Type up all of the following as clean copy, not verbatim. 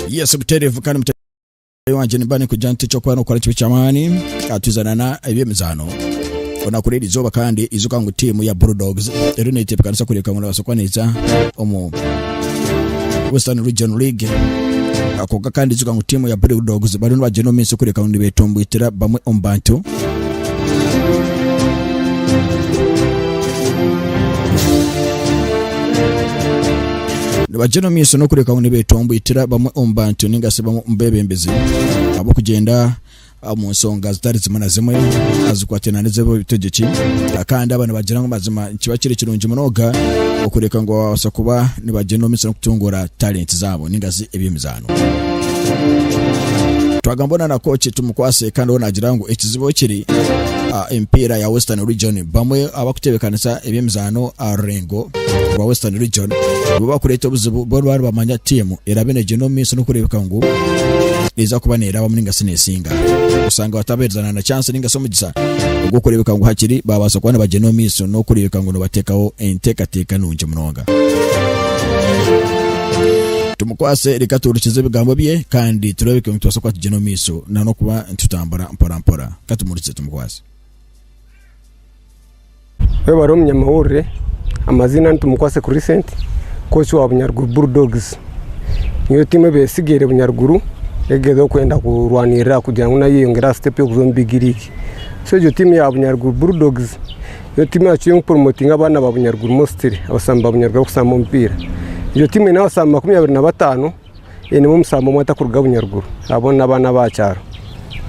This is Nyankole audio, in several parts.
Yes, butereevu kandi mutaahi wangye nimba ninkugira nti ekyokuba nokora kibe ky'amaani atuzanana eby'emizaano onaku rw'eri izooba kandi ijuka ngu tiimu ya Bulldogs eriyo netebekanisa kureebeka ngu nebaasa kuba neija omu Western Region League kwonka kandi ijuka ngu tiimu ya Bulldogs bariyo nibagyenda omu maisho kureebeka ngu nibetomboitera bamwe omu bantu Nibagyenda omu maisho n'okureka ngu nibetomboitira bamwe omu bantu ninga shi bamwe omu bebembezi ahabw'okugyenda omu nshonga zitari zimwe na zimwe azikwatiraine n'ez'obutegyeki kandi aba nibagira ngu mazima nikiba kiri kirungi munonga okureka ngu babaasa kuba nibagyenda omu maisho n'okutungura talenti zaabo ninga shi eby'emizaano. Twagamba na kooki Tumukwase kandi we naagira ngu ekizibu ekiri emipiira ya Western Region bamwe abakutebekanisa eby'emizaano aha rurengo rwa Western Region nibo bakureeta obuzibu bo niba nibamanya tiimu eraabe neegyenda omu maisho n'okureebeka ngu neeza kuba neerabamu ninga shi neesinga osanga batabaheereza na chance ninga shi omugisa ogw'okureebeka ngu hakiri baabaasa kuba nibagyenda omu maisho n'okureebeka ngu nibateekaho enteekateeka nungi munonga. Tumukwase reka tuhurikize ebigambo bye kandi tureebeke ngu nitubaasa kuba tugyenda omu maisho na n'okuba nitutambura mpora mpora. Ka tumuhurikize Tumukwase. Webare omunyamahurire, amaziina ni Tumukwase Crescent, coach wa Bunyaruguru Bulldogs. Niyo tiimu ebaire etsigaire Bunyaruguru erikugezaho kwenda kurwanirira kugira ngu nayo eyeyongyere aha sitepu y'okuza omu big league. So egyo tiimu ya Bunyaruguru Bulldogs niyo tiimu eyakira kupromotinga abaana ba Bunyaruguru mostly abasambi ba Bunyaruguru abarikushamba omupiira. Egyo tiimu eine abasambi 25. Einemu omusambi omwe atakuruga Bunyaruguru abo n'abaana aba kyaro.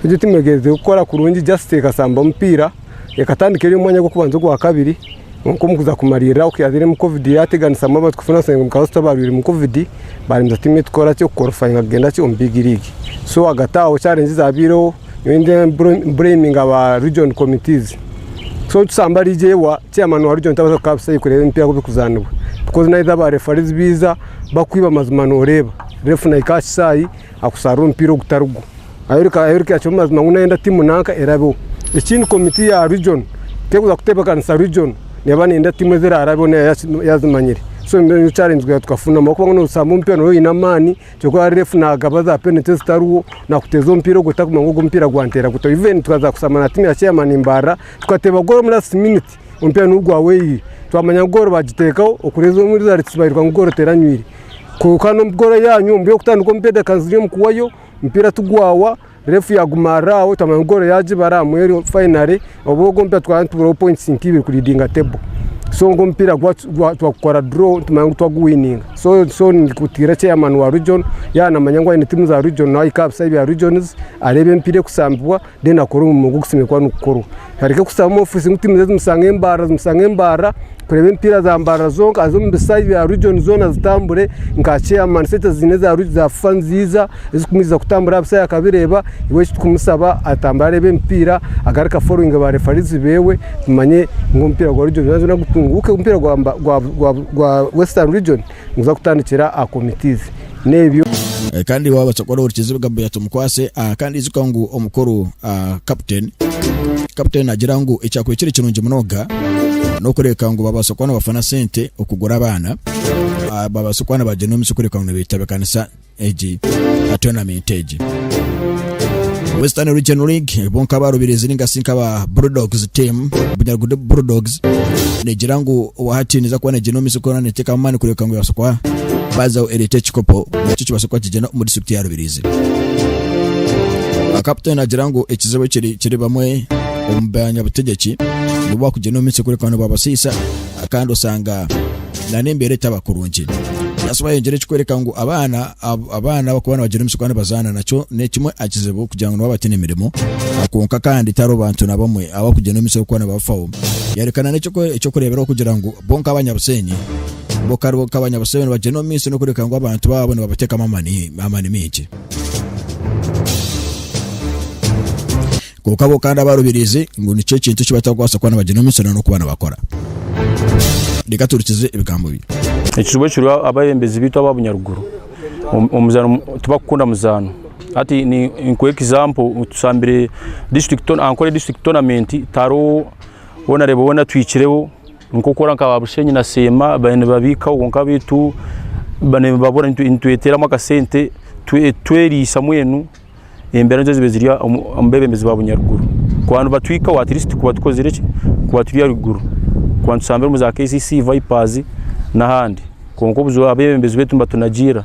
Egyo tiimu egerizeho kukora kurungi just ekasamba omupiira ekatandika eri omu mwanya gw'okubanza ogwakabiri kwonka omu kuza kumariirira ku yazairemu covid yateganisamu abantu kufuna ngu kasita barwairemu covid baremesa tiimu yaitu kukora ki okukorifayinga kugenda ki omu big league. So ahagati aho challenge ezabaireho nyowe ninda bureminga aba region committees. So tusamba league ewa chairman wa region tabaasa kuka busayo kureeba emipiira oku erikuzaanibwa because naija aba referees baija bakwiba amazima noreeba refu nahika aha kishaayi akusharira omupiira ogutari gwo ayoreka kimwe amazima ngu nayenda tiimu nanka erabeho. Ekindi komiti ya region terikuza kutebekanisa region neeba neyenda tiimu ezirarabeho nayo yazimanyire so niyo challenge twatukafunamu ahabw'okuba nosamba omupiira nooba oine amaani kyonka refu nagaba za penalty ezitariho nakuteeza omupiira ogwo otakumanya ngu ogu omupiira gwanteera guta even tukaza kushamba na tiimu ya chairman Mbarara tukateeba goal omu last minute Omupiira nigwo gwahweire, twamanya ngu goolo bagiteekaho okureeza omu results bairuka ngu goolo teranywire. Kwonka n'omu goolo yaanywa omu by'okutandika omupiira edakika ziri omu kuhwayo, omupiira tigwawa, reefu yaagumarira aho twamanya ngu goolo yaagibara mbwenu finally obu ogwo omupiira tukaba nituburaho points nk'ibiri kuridinga table. So ogwo omupiira twagukora draw nitumanya ngu twaguwininga. So nitugira chairman wa region yaaba naamanya ngu aine tiimu za region nawe ahike aha bisaayi bya regions areebe emipiira erikushambibwa. Then akore omurimo ogu ogusemeriire kuba nigukorwa. Areke kushutama omu ofiisi ngu tiimu ze zimusange Mbarara zimusange Mbarara, kureba emipiira za Mbarara zonka aze omu bisaayi bya region zoona zitambure nka chairman sente ziine eza za FIFA niziiza ezikumwiza kutambura aha bisaayi akabireeba, iwe eki tukumusaba atambure areebe emipiira agaruke aforowinge ba referees bewe tumanye ngu omupiira gwa region zoona gutunguuke omupiira gwa gwa gwa gwa western region niguza kutandikira aha committees. N'ebyo. Kandi wabaasa kuba nohurikiza ebigambo bya Tumukwase kandi ijuka ngu omukuru Captain Captain nagira ngu ekyakubaire kiri kirungi munonga n'okureebeka ngu babaasa kuba nibafuna sente okugura abaana babaasa kuba nibagyenda omu maisho kureebeka ngu nibetebekanisa egi tournament egi. Western Region League bo nk'abarubirizi ninga shi nk'aba Bulldogs team Bunyaruguru Bulldogs negira ngu hati neza kuba negyenda omu maisho kuba neteekamu amaani kureebeka ngu yabaasa kuba bazaho ereeta ekikopo nakyo kibaasa kuba kigyenda omu disiturikiti ya Rubirizi. Kaputeni nagira ngu ekizibu ekiri kiri bamwe omu banyabutegyeki nibo bakugyenda omu maisho kureka ngu nibabasiisa kandi osanga n'embeera etaba kurungi. That's why ngira ekikwereka ngu abaana abaana abakuba nibagyenda omu maisho kuba nibazaana nakyo n'ekimwe aha kizibu kugira ngu nibaba bataine mirimo kwonka kandi tihariho bantu na bamwe abakugyenda omu maisho kuba nibabafaho. Yarekana n'ekyokureeberaho kugira ngu bo nk'abanyabusenyi Bo kare nk'abanyabusebe nibagyenda omu maisho n'okureka ngu abantu baabo nibabateekamu amani, amani maingi. Kwonka bo kandi abarubirizi ngu nikyo ekintu eki batakubaasa kuba nibagyenda omu maisho n'okuba nibakora. Reka tuhurikize ebigambo bye. Ekizibu ekiriho abayembezi baitu aba Bunyaruguru omuzaano tibakukunda muzaano. Hati nkuhe example tushambire district Ankole district tournament tihariho wonareeba weena tuhikireho Nk'oku oreba nka ba Bushenyi na Seema bariyo nibabiikaho kwonka beitu nibabura nitweteramu akasente. Tweriisa mbwenu embeera nizo zibaire ziri omu beebembezi ba Bunyaruguru. Kuba nibatwikaho at least tukuba tukozire ki? Tukuba turi ahaiguru. Kuba nitushambira omu za KCC, Vipers n'ahandi. Kwonka obuzibu abeebembezi baitu nibatunagiira.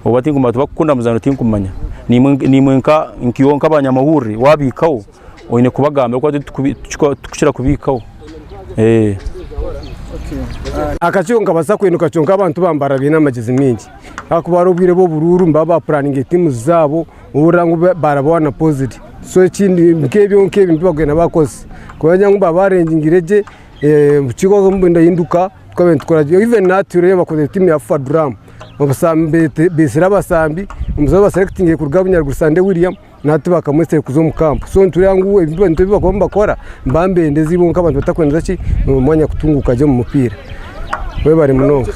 Oba tinkumanya tibakukunda muzaano tinkumanya. Naimwe nkaiwe nk'abanyamahurire waabihikaho oine kubagambira ahabw'okuba titukukira kubihikaho. Akakiiko nikabaasa kuhinduka kyonka abantu bambara baine amagyezi maingi ahakuba hariho obwire bw'oburuuru nibaba bapuraninga tiimu zaabo ohurira ngu barabawa poziti so ekindi nk'ebyo nk'ebyo nibyo barikugenda bakozesa kumanya ngu baba barengingire gye obukiiko nibuhinduka tukaba nitukora gye even nahati reeba bakozire tiimu ya fufa duramu baitsire abasambi omuzaani ou baserekitingire kuruga Bunyaruguru Sande William. Nahati bakamwetsire kuza omu kampu so nitureeba ngu ebintu ebi barikuba nibakora nibambendeza bonka abantu batakwendeza ki omwanya kutunguuka gye omu mupiira. Webare munonga.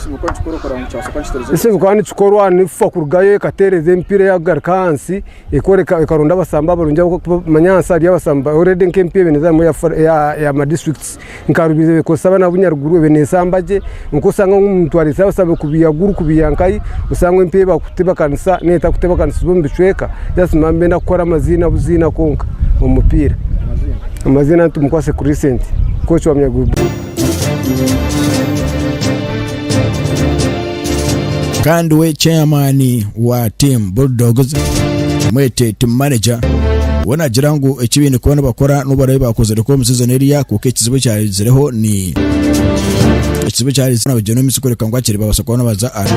Ekirikuba nikikorwa ni FUFA kurugayo ekateereza emipiira eyakugaruka ahansi ekworeka ekaronda abasambi abarungi ahabw'okuba omanya ahansi hariyo abasambi already nk'emipiira ebaire neeza eya ma districts nka Rubirizi ekozesa abaana ba Bunyaruguru ebaire neeshamba gye kwonka osanga ngu omuntu areetsire abasambi kubiiha Gulu kubiiha nkahi osanga emipiira ei barikutebeekanisa neyo etarikutebeekanisibwa omu bicweka just nibaba nibenda kukora amaziina buziina kwonka omu mupiira. Amaziina nitumukwase Crescent coach wa Bunyaruguru. Kandi we chairman wa team Bulldogs mwete team manager we nagira ngu eki baine kuba nibakora n'obu baraabe baakozire kuba omu season eriya kwonka ekizibu ekyarizireho ni ekizibu ekyarizireho nabagyenda omu maisho kureka ngu hakiri babaasa kuba nibaza aha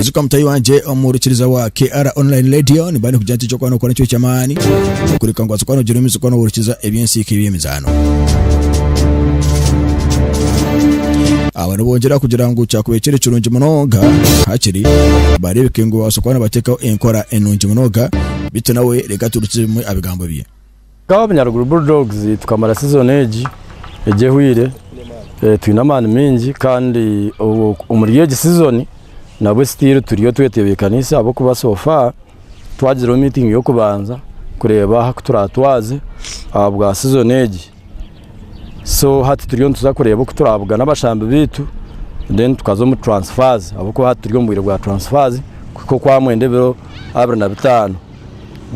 Ijuka mutayi wangye omuhurikiriza wa KR Online Radio nimba nikugira nti ekyokuba nokora nikyo ky'amaani okureka ngu waza kuba nogira omu maisho kuba nohurikiza eby'ensiika eby'emizaano. Aba nibongyera kugira ngu kyakubaire kiri kirungi munonga hakiri bareebeke ngu babaasa kuba nibateekaho enkora enungi munonga beitu nawe reka turukize bimwe aha bigambo bye. Nk'aba Bunyaruguru Bulldogs tukamara sizoni egi egi ehweire twine amaani maingi kandi omuri egi sizoni nabwo still turiyo twetebeekaniise ahabw'okuba so far twagireho miitingi y'okubanza kureeba oku turatwaze ahabwa sizoni egi. So hati turiyo nituza kureeba oku turabugana abashambi baitu then tukaza omu transfers ahabw'okuba hati turi omu bwire bwa transfers kuhika okwamwenda ebiro 25.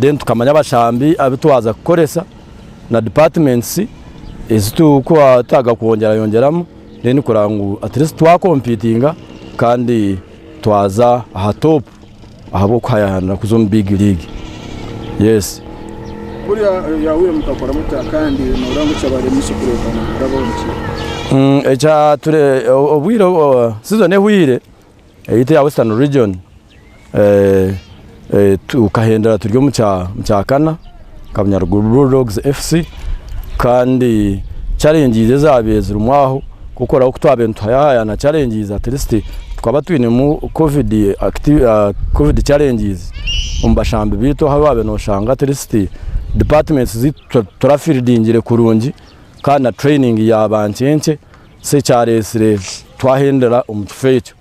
Then tukamanya abashambi abu twaza kukoresa na departments ezi turikutaaga kwongyerayongyeramu then kureba ngu at least twakompitinga kandi twaza aha top. ahabw'okuhayahanira kuza omu big league. Yes. Kuriya yahwire mukakora muta kandi nooreba ngu kyabaremesa okureeba ngu murabaho omu kiiko? Mm, ekya ture obwire season ehwire eyaitu eya Western Region eh, eh, tukahendera turi omu kya mu kyakana nka Bunyaruguru Bulldogs FC kandi challenges ezabaire zirimu aho Kukora oku twabaire nituhayahayana challenges at least tukaba twinemu covid covid challenges omu bashambi baitu ahu wabaire noshanga at least departments zaitu titurafilidingire kurungi kandi na training yaba nkye nkye so ekyaresire twahendera omu kifo ekyo.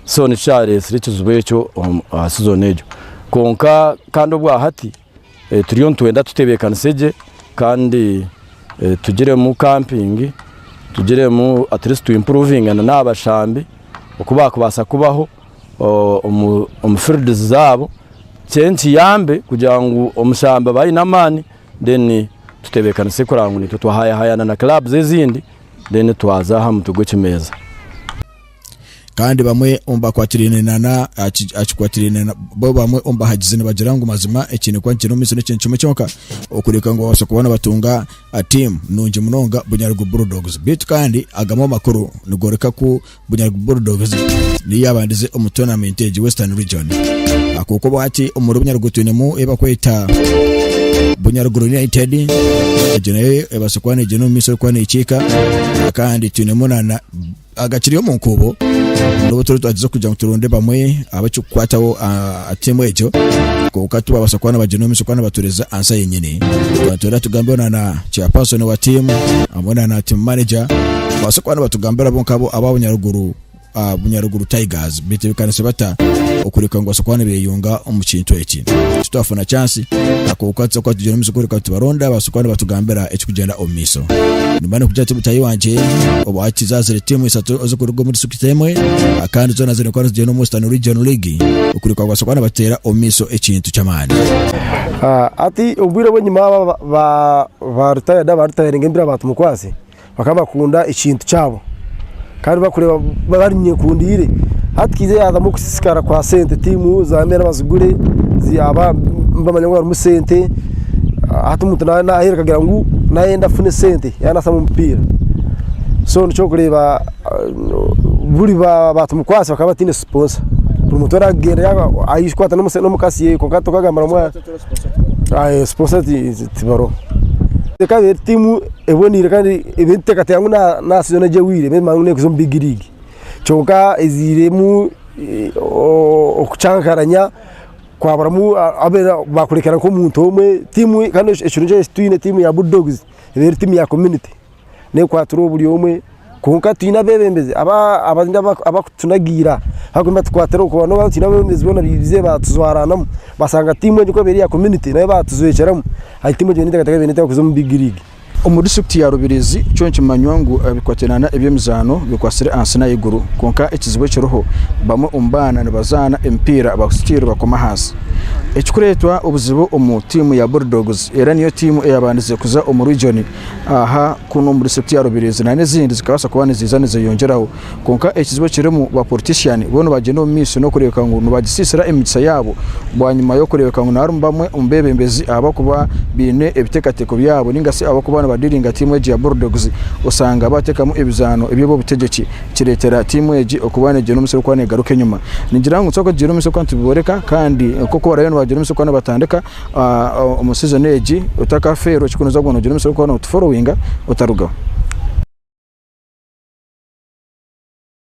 So nikyo kyaresire ekizibu ekyo aha season egyo. Kwonka kandi obwahati Turiyo nitwenda tutebeekanise gye kandi tugiremu kampingi, tugiremu at least tu improvingane n'aba bashambi oku baakubaasa kubaho omu fields zaabo kye nikiyambe kugira ngu omushambi abe aine amaani then tutebeekanise kureba ngu naitwe twahayahayana na clubs ezindi then twaza aha mutwe gw'ekimeeza. Kandi bamwe omu bakwatiraine na akikwatiraine na bo bamwe omu bahagizi nibagira ngu mazima ekiine kuba nikiri omu maisho n'ekintu kimwe kyonka okureka ngu babaase kuba nibatunga tiimu nungi munonga Bunyaruguru Bulldogs. Beitu kandi agamwe amakuru nigoreka ku Bunyaruguru Bulldogs niyo yabandize omu tournament egi Western Region. Kwonka obu hati omuri Bunyaruguru twinemu ei barikweta Bunyaruguru United egyo nayo ebaase kuba negyenda omu maisho erikuba nekiika kandi twinemu na agakiri omu nkuubo n'obu turi twagize kugira ngu turonde bamwe abakikukwataho aha tiimu egyo kwonka tibabasa kuba nibagyenda omu maisho kuba nibatureza ansa yenyini twatwera tugambeho na na chairperson wa tiimu hamwe na na team manager babaase kuba nibatugambira bo nkabo aba Bunyaruguru. Bunyaruguru Tigers betebekanise bata okureka ngu basobole kuba nibeyunga omu kintu eki. Titwafuna chance akokuba tuza kuba tugyenda omu maiso kureka tubaronda babaase kuba nibatugambira ekirikugyenda omu maiso. Nimba nikugira nti mutaahi wangye obu hati zaazire tiimu isatu ezirikuruga omu disiturikiti emwe kandi zoona ziri kuba nizigyenda omu Western Region League okureka ngu babaase kuba nibateera omu maiso ekintu ky'amaani. Hati obwire obw'enyima aba ba retired aba retiringa embira ba Tumukwase bakaba nibakunda ekintu kyabo kandi barikureeba bari nyekundiire. Hati haija haazamu okusiisikara kwa sente tiimu zaamera bazigure nibamanya ngu harimu sente hati omuntu naaheriire akagira ngu nayenda afune sente yaaba naashamba omupiira. So nikyo orikureeba buri ba Tumukwase bakaba bataine siponsa buri muntu weena arikugyenda akwata n'omukasi ye kwonka tokagambira ngu siponsa tibariho. Ekaba eri tiimu eboneire kandi erikuteekateeka ngu na sizoni egi ehweire nemanya ngu neekuza omu big league kwonka eziiremu okucankaranya kwaburamu bakurekyera nk'omuntu omwe tiimu kandi ekirungi eki twine tiimu ya Bulldogs eba eri tiimu ya community nekwatira buri omwe kwonka twine abeebembezi abakutunagiira abarikuba nibatukwatira okwo twine abeebembezi boona baizire batujwaranamu bashanga tiimu egi ku eri eya community nayo batujwekyeramu hati tiimu egi neteekateeka neija kuza omu big league. Omu disiturikiti ya Rubirizi kyo nikimanywa ngu ebikwatirana eby'emizaano bikwatsire ahansi n'ahaiguru kwonka ekizibu ekiriho bamwe omu baana nibazaana emipiira bakusikiire bakoma ahansi ekirikureetwa obuzibu omu tiimu ya Bulldogs era niyo tiimu eyabandize kuza omu region aha kunu omu disiturikiti ya Rubirizi nana ezindi zikabaasa kuba niziiza nizeyongyeraho kwonka ekizibu ekirimu ba politician bo nibagyenda omu maisho n'okureebeka ngu nibagisiisira emigisa yaabo bwanyima y'okureebeka ngu harimu bamwe omu beebembezi abakuba baine ebiteekateeko byabo ninga shi abakuba nibadiiringa tiimu egi ya Bulldogs osanga baateekamu ebizaano eby'obutegyeki kireetera tiimu egi okuba negyenda omu maisho erikuba negaruka enyima. Ningira ngu nitubaasa kugira omu maisho kuba nitubiboreka kandi nk'oku barayo nibagira omu maisho kuba nibatandika omu sizoni egi otakafeerwa ekirikunoza kuguma nogira omu maisho kuba notuforowinga otarugaho.